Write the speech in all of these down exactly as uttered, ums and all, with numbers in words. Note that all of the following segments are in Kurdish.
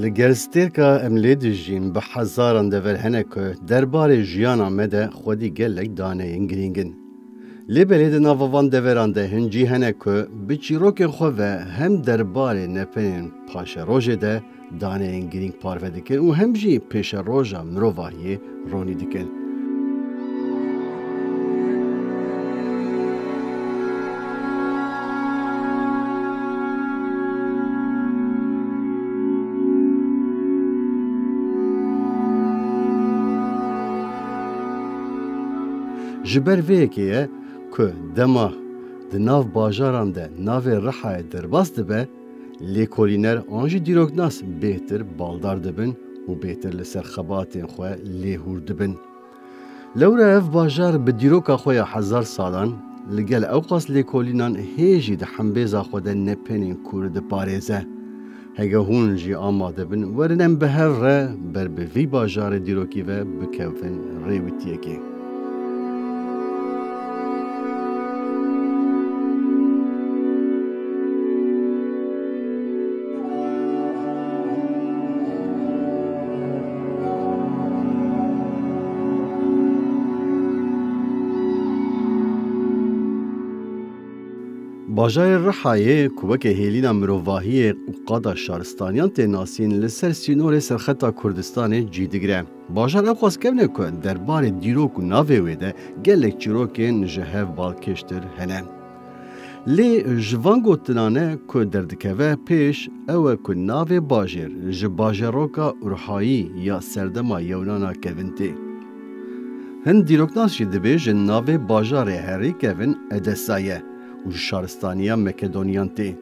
Li gel stêrka em lê dijîn, bi hezaran dever hene ku derbarê jiyana me de xwedî gelek daneyên girîng in. Lê belê di nava van deveran de hin cî hene ku bi çîrokên xwe ve hem derbarê nepenên paşerojê de daneyên girîng parve dikin û hem jî pêşeroja mirovahiyê ronî dikin. Ji ber vê yekê ye ku dema di nav bajaran de navê Rihayê derbas dibe, lêkolîner an jî dîroknas bêhtir baldar dibin û bêhtir li ser xebatên xwe lêhûr dibin. Lewra ev bajar bi dîroka xwe ya hezar salan, li gel ewqas lêkolînan hê jî di hembêza xwe de nepenên kûr diparêze. Hege hûn jî amade bin, werin em bi hev re ber bi vî bajarê dîrokî ve bikevin rêwitiyekê. Bajarê Rihayê ku weke hêlîna mirovahiyê û qada şaristaniyan tê nasîn, li ser sînorê serxeta Kurdistanê cî digire. Bajar ewqas kevn e ku derbarê dîrok û navê wê de gelek çîrokên ji hev balkêştir hene. Lê ji van gotinan e ku derdikeve pêş, ew e ku navê bajêr ji bajeroka Urhayî ya serdema Yewnana kevin tê. Hin dîroknas jî dibêjin navê bajarê herî kevin Edesa ye û ji şaristaniya Mekedoniyan tê.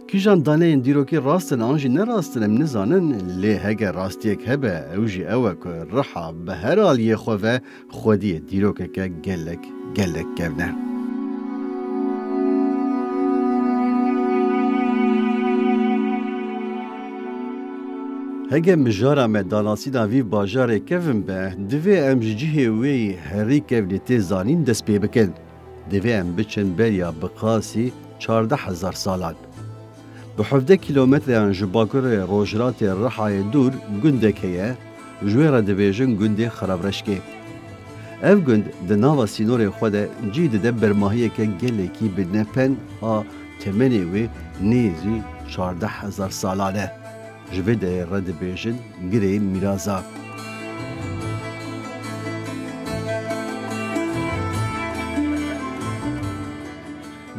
Kîjan daneyên dîrokî rast in an jî ne rast in em nizanin, lê hege rastiyek hebe, ew jî ew e ku Riha bi her aliyê xwe ve xwediyê dîrokeke gelek, gelek kevn e. Hege mijara me danasîna vî bajarê kevin be, divê em ji cihê wê yî herî kevnê tê zanîn dest pê bikin. Divê em biçin beriya bi qasî çardeh hezar salan. Bi hevdeh kîlometreyan ji bakurê rojhilatê Rihayê dûr gundek heye, ji wê re dibêjin gundê Xerabreşkê. Ev gund di nava sînorê xwe de cî dide bermahiyeke gelekî bi nepen a temenê wê nêzî çardeh hezar salan e. Ji vê derê re dibêjin Girê Mîraza.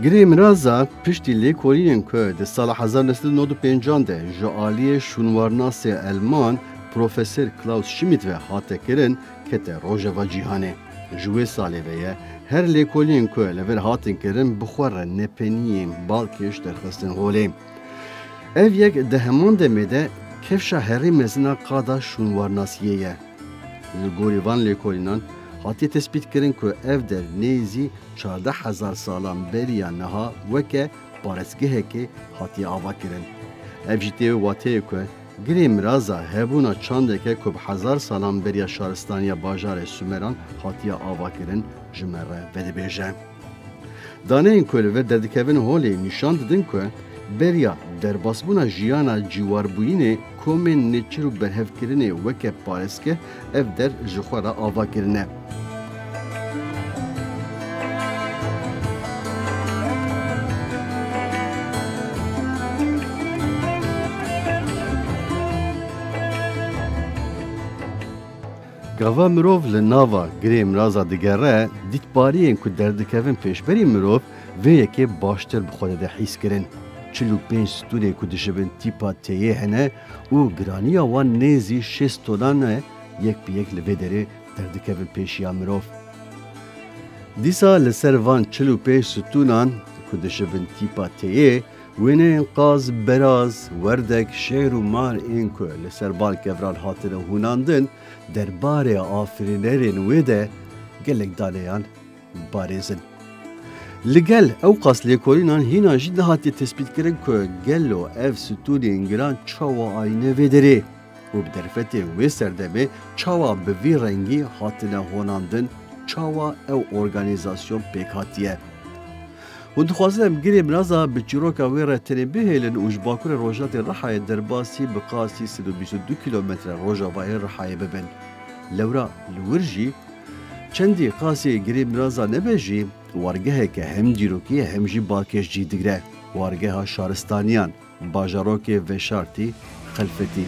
Girê Mîraza piştî lêkolînên ku di sala hezar neh sed û nod û pêncan de ji aliyê şûnwarnasê Elman Profesor Klaus Schmidt ve hate kirin, kete rojeva cîhanê. Ji wê salê ve ye her lêkolînên ku li vir hatin kirin bi xwe re nepeniyên balkêş derxistin holê. Ev yek di heman demê de kevşa herî mezin a qada şûnwarnasiyê ye. Li gorî van lêkolînan hatiye tespîtkirin ku ev der nêzî çardeh hezar salan beriya niha weke parêzgehekê hatiye avakirin. Ev jî tê wê wateyê ku Girê Miraza hebûna çandeke ku bi hezar salan beriya şaristaniya bajarê Sumeran hatiye avakirin ji me re vedibêje. Daneyên ku li vir derdikevin holê nîşan didin ku beriya derbasbûna jiyana cîwarbûyînê komên nêçîr û berhevkirinê weke parêzgeh ev der ji xwe re ava kirine. Gava mirov li nava Girê Miraza digere, dîtbariyên ku derdikevin pêşberî mirov vê yekê baştir bi xwe de hîs kirin. Çil û pênc stûnê ku dişibin tîpa T'yê hene û giraniya wan nêzî şêst tonan e, yek bi yek li vê derê derdikevin pêşiya mirov. Dîsa li ser van çil û pênc stûnan ku dişibin tîpa T'yê, wêneyên qaz, beraz, werdek, şêr û mar ên ku li ser van kevran hatine hûnandin, derbarê afirînerên wê de gelek daneyan parêzin. Li gel ewqas lêkolînan hîna jî nehatiye tespîtkirin ku gelo ev stûnên giran çawa ayîne vê derê û bi derfetê wê serdemê çawa bi vî rengî hatine honandin, çawa ew organîzasyon pêk hatiye. Hûn dixwazin em Girê Miraza bi çîroka wê re tenê bihêlin û ji bakurê rojhilatê Rihayê derbasî bi qasî sed û bîst û du kîlometre rojavayê Rihayê bibin. Lewra li wir jî çendî qasî Girê Miraza nebe jî, wargeheke hem dîrokî hem jî balkêş cî digre, wargeha şaristaniyan, bajarokê veşartî Xelfetî.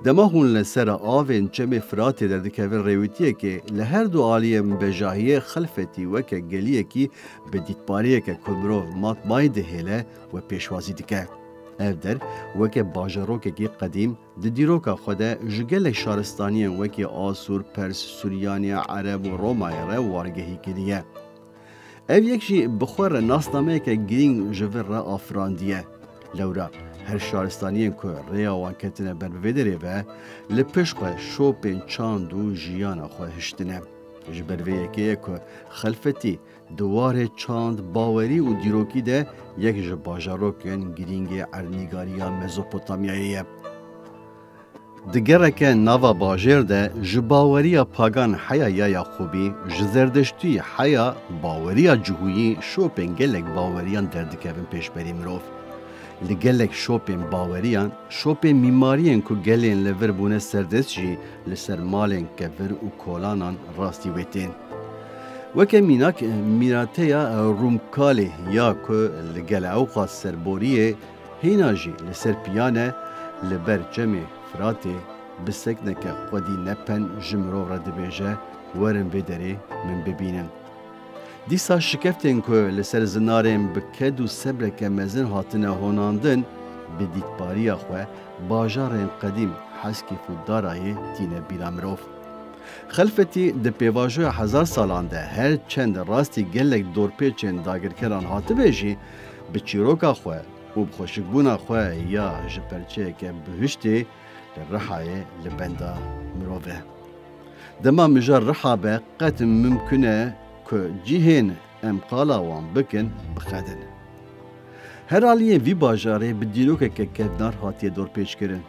Dema hûn li ser avên Çemê Firatê derdikevin rêwîtiyekê, li her du aliyên bejahiyê Xelfetî weke geliyekî bi dîtbariyeke ku mirov matmayî dihêle we pêşwazî dike. Ev der weke bajarokekî qedîm di dîroka xwe de ji gelek şaristaniyên wekî Asûr, Pers, Suryanî, Ereb û Romayê re wargehî kiriye. Ev yek jî bi xwe re nasnameyeke girîng ji vir re afirandiye. Lewra her şaristaniyên ku rêya wan ketine ber bi vê derê ve, li pişt xwe şopên çand û jiyana xwe hiştine. Ji ber vê yekê ye ku Xelfetî di warê çand, bawerî û dîrokî de yek ji bajarokên girîngê erdnîgariya Mezopotamyayê ye. Di gereke nava bajêr de ji baweriya pagan heya ya Yaqûbî, ji Zerdeştî heya baweriya Cihûyî şopên gelek baweriyan derdikevin pêşberî mirov. Li gelek şopên baweriyan, şopên mîmariyên ku gelên li vir bûne serdest jî li ser malên kevir û kolanan rastî wê tên. Weke mînak, mîrateya Rûmkalê ya ku li gele ewqas serborî ye, hîna jî li ser piyan e, li ber Çemê Firatê bi sekneke xwedî nepen ji mirov re dibêje, werin vê derê min bibînin. Dîsa şikeftên ku li ser zinarên bi ked û sebreke mezin hatine honandin, bi dîtbariya xwe bajarên qedîm Heskîf û Darayê tîne bîra mirov. Xelfetî di pêvajoya hezar salan de her çend rastî gelek dorpêçên dagirkeran hatibe jî, bi çîroka xwe û bi xweşikbûna xwe ya ji perçeyeke bihuştê li Rihayê li benda mirov e. Dema mijar Riha be, qet mimkun e ku cihên em qala wan bikin, bixedin. Her aliyê vî bajarê bi dîrokeke kevnar hatiye dorpêçkirin.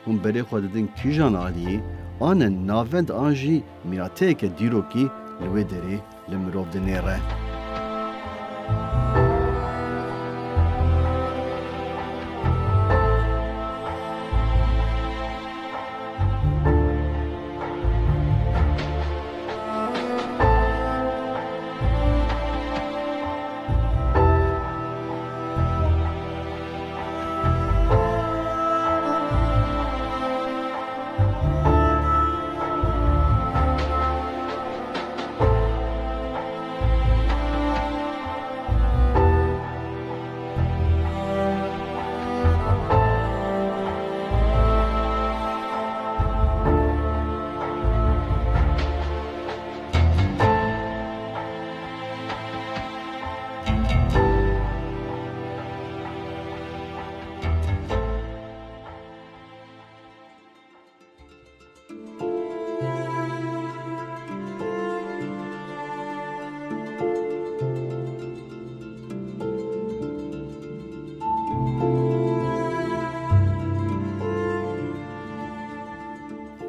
Hûn berê xwe didin kîjan aliyê, an e navend an jî mîrateyeke dîrokî li wê derê li mirov dinêre.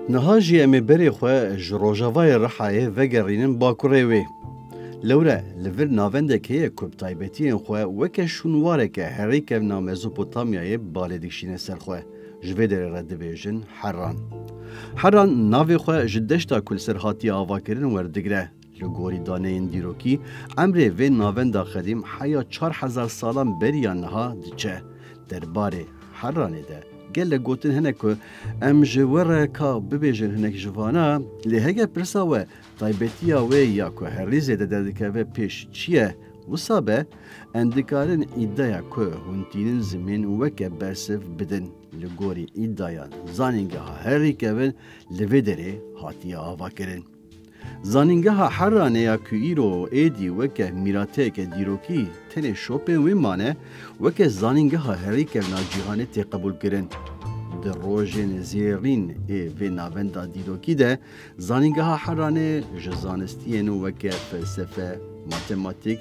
Niha jî em ê berê xwe ji rojavayê Rihayê vegerînin bakurê wê. Lewre li vir navendek heye ku bi taybetiyên xwe weke şûnwareke herî kevna Mezopotamyayê balê dikişîne ser xwe. Ji vê derê re dibêjin Heran. Heran navê xwe ji deşta ku li ser hatiye avakirin werdigire. Li gorî daneyên dîrokî, emrê vê navenda qedîm heya çar hezar salan beriya niha diçe. Derbarê Heranê de gelek gotin hene ku em ji we re ka bibêjin hinek ji vana, lê heger pirsa we taybetiya wê ya ku herî zêde derdikeve pêş çi ye, Wisa be, em dikarin îdaya ku hûn tînin zimên weke bersiv bidin. Li gorî îdaya zanîngeha herî kevin li vê derê hatiye avakirin. Zanîngeha Heranê ya ku îro êdî weke mîrateyeke dîrokî tenê şopên wê mane, weke zanîngeha herî kevna cîhanê tê qebûlkirin. Di rojên zêrîn ê vê navenda dîrokî de, Zanîngeha Heranê ji zanistiyên weke felsefe, matematîk,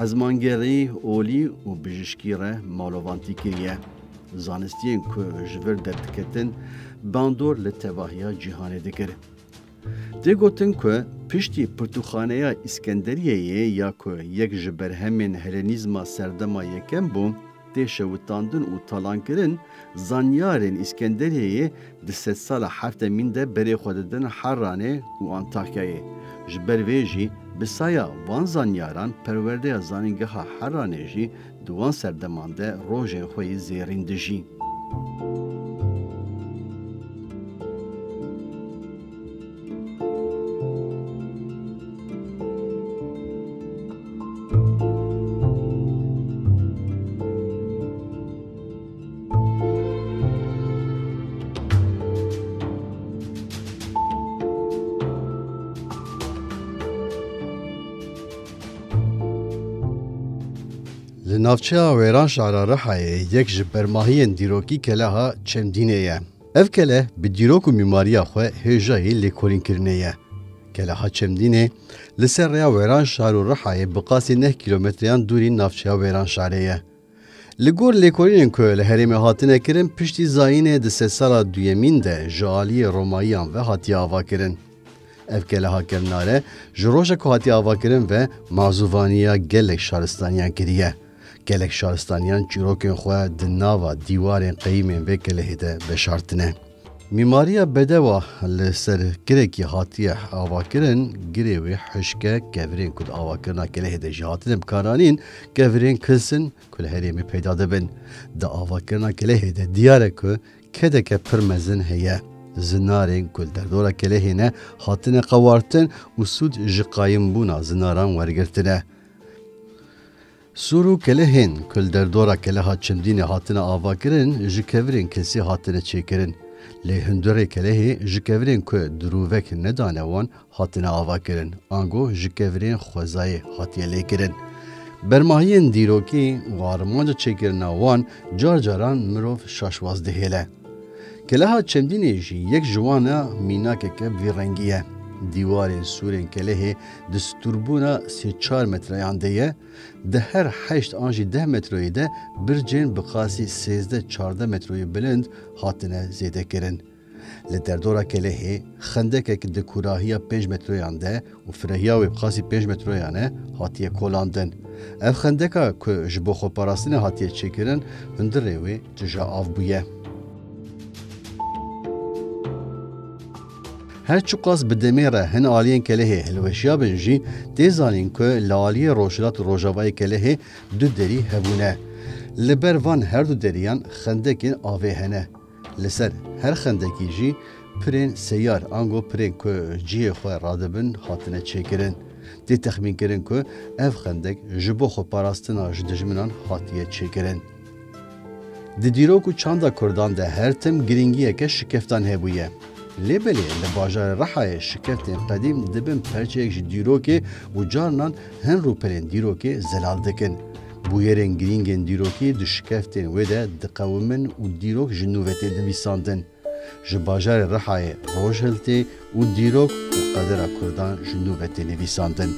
ezmangerî olî û bijîşkî re malovantî kiriye. Zanistiyên ku ji vir derdiketin, bandor li tevahiya cîhanê dikir. Tê gotin ku piştî pirtûkxaneya Îskenderiyeyê ya ku yek ji berhemên Helenîzma serdema yekem bû, tê şewitandin û talankirin, zanyarên Îskenderiyeyê di sedsala heftemîn de berê xwe didin Heranê û Antakyayê. Ji ber vê jî bi saya van zanyaran perwerdeya zanîngeha Heranê jî di wan serdeman de rojên xwe yî zêrîn dijî. Li navçeya Wêranşara Rihayê yek ji bermahiyên dîrokî keleha Çemdînê ye. Ev keleh bi dîrok û mîmariya xwe hêjayî lêkolînkirinê ye. Keleha Çemdînê li ser rêya Wêranşar û Rihayê bi qasî neh kîlometreyan dûrî navçeya Wêranşarê ye. Li gor lêkolînên ku li herêmê hatine kirin, piştî zayînê di sedsala duyemîn de ji aliyê Romayiyan ve hatiye avakirin. Ev keleha kevnare ji roja ku hatiye avakirin ve mazûvaniya gelek şaristaniyan kiriye. Gelek şaristaniyan çîrokên xwe di nava dîwarên qeyimên vê kelehê de veşartine. Mîmariya bedewa li ser girekî hatiye avakirin, girê wê hişk e, kevirên ku di avakirina kelehê de jî hatine bikaranîn, kevirên kirs in ku li herêmê peyda dibin. Di avakirina kelehê de diyar e ku kedeke pir mezin heye. Zinarên ku li derdora kelehê ne hatine qewartin û sûd ji qayimbûna zinaran wergirtine. Sûr û kelehên ku li derdora keleha Çimdînê hatine avakirin, ji kevirên kirsî hatine çêkirin. Lê hundirê kelehê ji kevirên ku dirûvek nedane wan hatine avakirin, ango ji kevirên xwezayê hatiye lêkirin. Bermahiyên dîrokî û armanca çêkirina wan car caran mirov şaşwaz dihêle. Keleha Çemdînê jî yek ji wan e, mînakeke bi vî rengî ye. Dîwarên sûrên kelehê di stûrbûna sê çar metreyan de ye, di her heşt an jî deh metroyê de bircên bi qasî sêzdeh çardeh metroyê bilind hatine zêdekirin. Li derdora kelehê xendekek di kûrahiya pênc metroyan de û firehiya wê bi qasî pênc metroyan e hatiye kolandin. Ev xendeka ku ji bo xweparastinê hatiye çêkirin, hundirê wê tije av bûye. Her çiqas bi demê re hin aliyên kelehê hilweşiyabin jî, tê zanîn ku li aliyê rojhilat û rojavayê kelehê du derî hebûne. Li ber van her du deriyan xendekên avê hene. Li ser her xendekî jî pirên seyar, ango pirên ku cihê xwe radibin, hatine çêkirin. Tê texmînkirin ku ev xendek ji bo xweparastina ji dijminan hatiye çêkirin. Di dîrok û çanda Kurdan de her tim girîngiyeke şikeftan hebûye. Lê belê li bajarê Rihayê şikeftên qedîm dibin perçeyek ji dîrokê û carinan hin rûpelên dîrokê zelal dikin. Bûyerên girîngên dîrokî di şikeftên wê de diqewimin û dîrok ji nû ve tê nivîsandin. Ji bajarê Rihayê rojhiltî û dîrok û qedera Kurdan ji nû ve tê nivîsandin.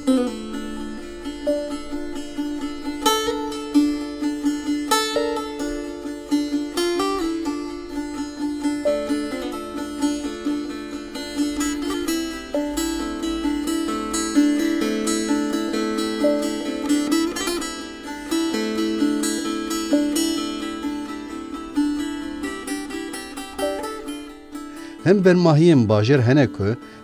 Hin bermahiyên bajêr hene ku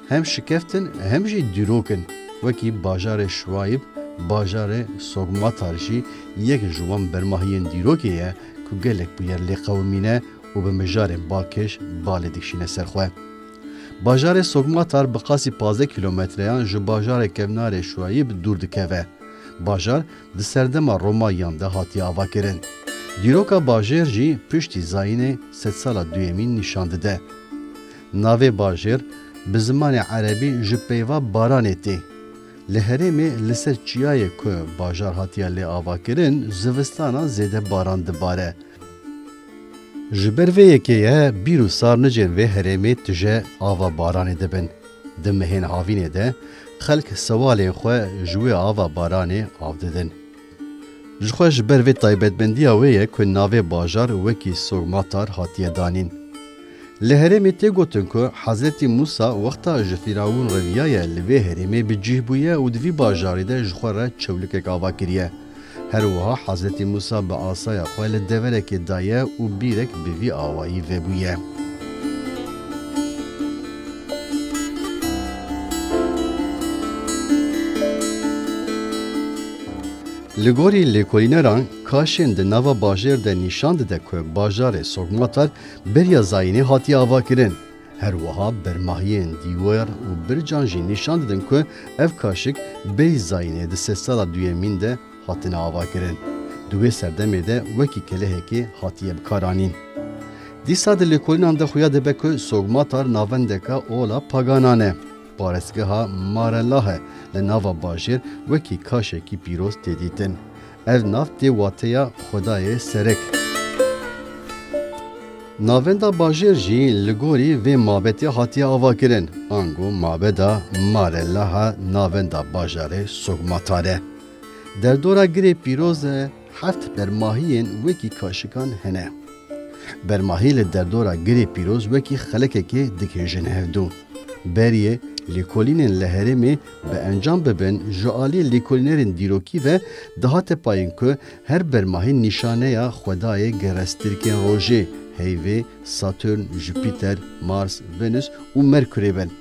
hem şikeft in hem jî dîrok in. Wekî bajarê Şuayb, bajarê Sogmatar jî yek ji wan bermahiyên dîrokê ye ku gelek bûyer lê qewimîne û bi mijarên balkêş balê dikişîne ser xwe. Bajarê Sogmatar bi qasî pazdeh kîlometreyan ji bajarê kevnarê Şuayb dûr dikeve. Bajar di serdema Romayiyan de hatiye avakirin. Dîroka bajêr jî piştî zayînê sedsala duyemîn nîşan dide. Navê bajêr bi zimanê erebî ji peyva baranê tê. Li herêmê li ser çiyayê ku bajar hatiye lê avakirin, zivistana zêde baran dibare. Ji ber vê yekê ye bîr û sarnicên vê herêmê tije ava baranê dibin. Di mehên havînê de xelk sewalên xwe ji wê ava baranê av didin. Jixwe ji ber vê taybetmendiya wê ye ku navê bajar wekî Sogmatar hatiye danîn. Li herêmê tê gotin ku Hezretî Mûsa wexta ji Fîrawûn reviyaye li vê herêmê bi cih bûye û di vî bajarî de ji xwe re çewlikek ava kiriye. Her wiha Hezretî Mûsa bi asaya xwe li deverekê daye û bîrek bi vî awayî vebûye. Li gorî lêkolîneran, kaşên di nava bajêr de nîşan dide ku bajarê Sogmatar beriya zayînê hatiye avakirin. Her wiha bermahiyên dîwar û bircan jî nîşan didin ku ev kaşik berî zayînê di sedsala duyemîn de hatine avakirin. Di wê serdemê de wekî kelehekê hatiye bikaranîn. Dîsa di lêkolînan de xuya dibe ku Sogmatar navendeka ola paganan e. Parestgeha Marelahe li nava bajêr wekî kaşekî pîroz tê dîtin. Ev nav tê wateya Xwedayê Serek. Navenda bajêr jî li gorî vê mabetê hatiye avakirin. Ango mabeda Marelaha navenda bajarê Sogmatar e. Derdora girê pîroz e, heft bermahiyên wekî kaşikan hene. Bermahî li derdora girê pîroz wekî xelekekê digihêjin hevdû. Beriyê lêkolînên li herêmê bi encam bibin, ji aliyê lêkolînerên dîrokî ve dihate payîn ku her bermahî nîşaneya xwedayê gerestîrkên rojê, heyvê, Saturn, Jupîter, Mars, Venus û Merkurê bin.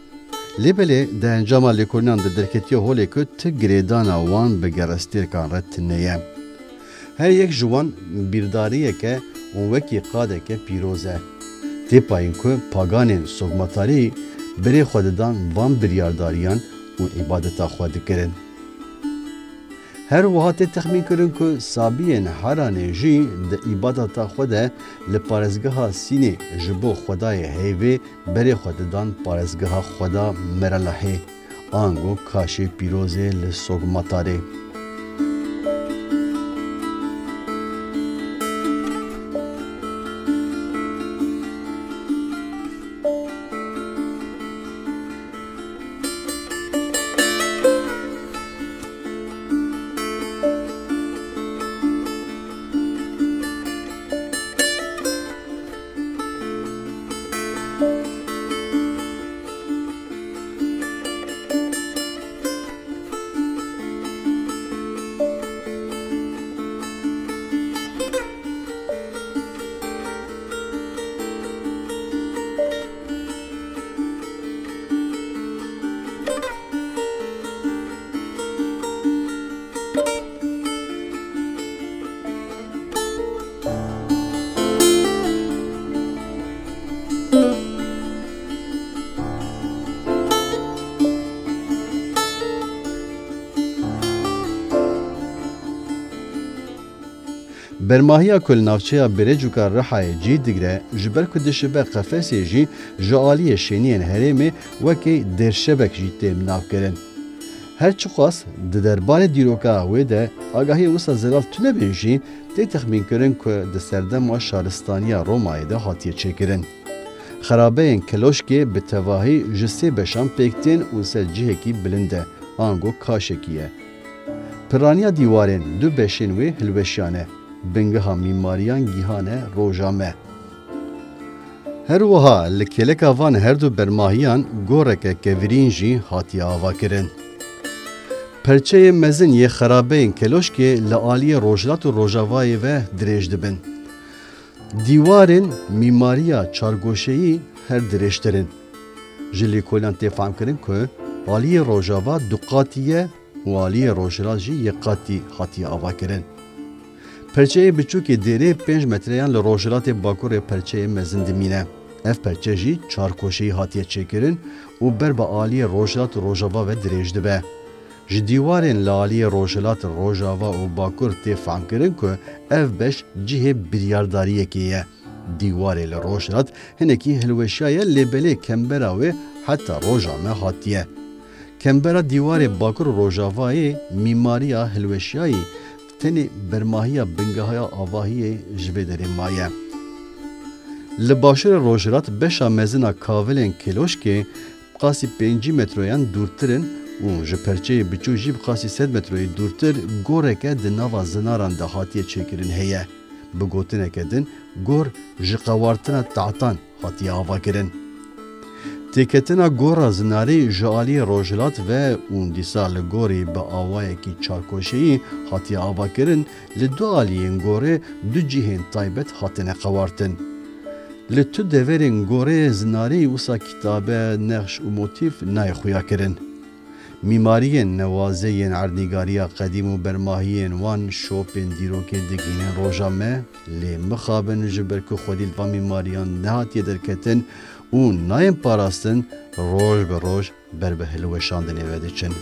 Lê belê di encama lêkolînan de derketiye holê ku ti girêdana wan bi gerestêrkan re tune ye. Her yek ji wan bîrdariyeke û wekî qadeke pîroz e. Tê payîn ku paganên Sogmatarî berê xwe didan van biryardariyan û îbadeta xwe dikirin. Her wiha tê texmînkirin ku Sabiyên Heranê jî di îbadeta xwe de li parêzgeha Sînê ji bo xwedayê heyvê berê xwe didan parêzgeha xweda Merelahê, ango kaşê pîrozê li Sogmatarê. Bermahiya ku li navçeya Birêcûka Rihayê cî digre, ji ber ku dişibe qefesê jî ji aliyê şêniyên herêmê wekî dêrşebek jî tê minavkirin. Her çiqas di derbarê dîroka wê de agahiyên wisa zelal tune bin jî, tê texmînkirin ku di serdema şaristaniya Romayê de hatiye çêkirin. Xerabeyên Keloşkê bi tevahî ji sê beşan pêk tên û ser cihekî bilind e, ango kaşekî ye. Piraniya dîwarên du beşên wê hilweşiyan e, bingeha mîmariyan gihane roja me. Her wiha li kêleka van her du bermahiyan goreke kevirîn jî hatiye avakirin. Perçeyê mezin yê xerabeyên Keloşkê li aliyê rojhilat û rojavayê ve dirêj dibin. Dîwarên mîmariya çargoşeyî her dirêjtir in. Ji lêkolinan tê fehmkirin ku aliyê rojava du qatî ye û aliyê rojhilat jî yek qatî hatiye avakirin. Perçeyê biçûkê dêrê pênc metreyan li rojhilatê bakurê perçeyê mezin dimîne. Ev perçe jî çarkoşeyî hatiye çêkirin û ber bi aliyê rojhilat û rojava ve dirêj dibe. Ji dîwarên li aliyê rojhilat, rojava û bakur tê fehmkirin ku ev beş cihê biryardariyekê ye. Dîwarê li rojhilat hinekî hilweşiyaye, lê belê kembera wê heta roja me hatiye. Kembera dîwarê bakur û rojavayê mîmariya hilweşiyayî tenê bermahiya bingeha avahiyê ji vê derê maye. Li başûrê rojhilat beşa mezin a kavilên Kêloşkê qasî pêncî metroyan dûrtir in û ji perçeyê biçûk jî bi qasî sed metroyê dûrtir goreke di nava zinaran de hatiye çêkirin heye. Bi gotineke din, gor ji qewartina tahtan hatiye avakirin. Têketina gora zinarî ji aliyê rojhilat ve û dîsa li gorî bi awayekî çarkoşeyî hatiye avakirin, li du aliyên gorê du cihên taybet hatine qewartin. Li tu deverên gorê zinarî wisa kitabe, nexş û motîf nayê xuya kirin. Mîmariyên newazê yên erdnîgariya qedîm û bermahiyên wan şopên dîrokê digihînin roja me, lê mixabin ji ber ku xwedî li van mîmariyan nehatiye derketin û nayên parastin, roj bi roj ber bi hilweşandinê ve diçin.